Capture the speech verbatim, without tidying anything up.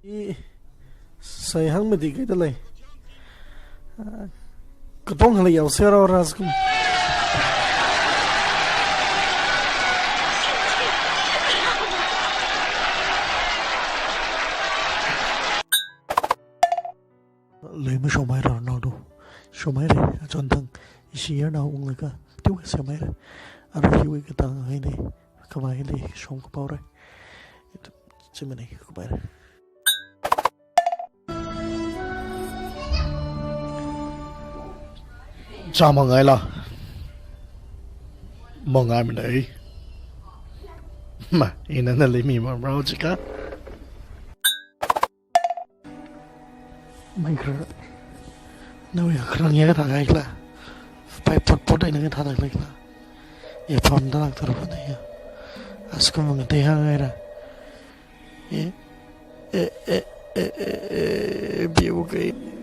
I, sai hāngmati kaida lei. Katong hala yaosera ora skum. Lui mashomhaira Ronaldo. Shomhaira, achon thang ishi yarna unglaga, tiwa semhaira. Ara hiwi katang haine, kama hili shom kapaora. Chimane, kapaora. Cha mangaila. Mangai manai. Ma, ina nali mi ma rau chika. Mai kra. Nawui kharang ya kathā kaikla. Pai pot pot eina kathā kaikla. Ya pam da lak tar bana ya. Askum ngatei hāngngaira. E, e, e, e, e, e, biu kai.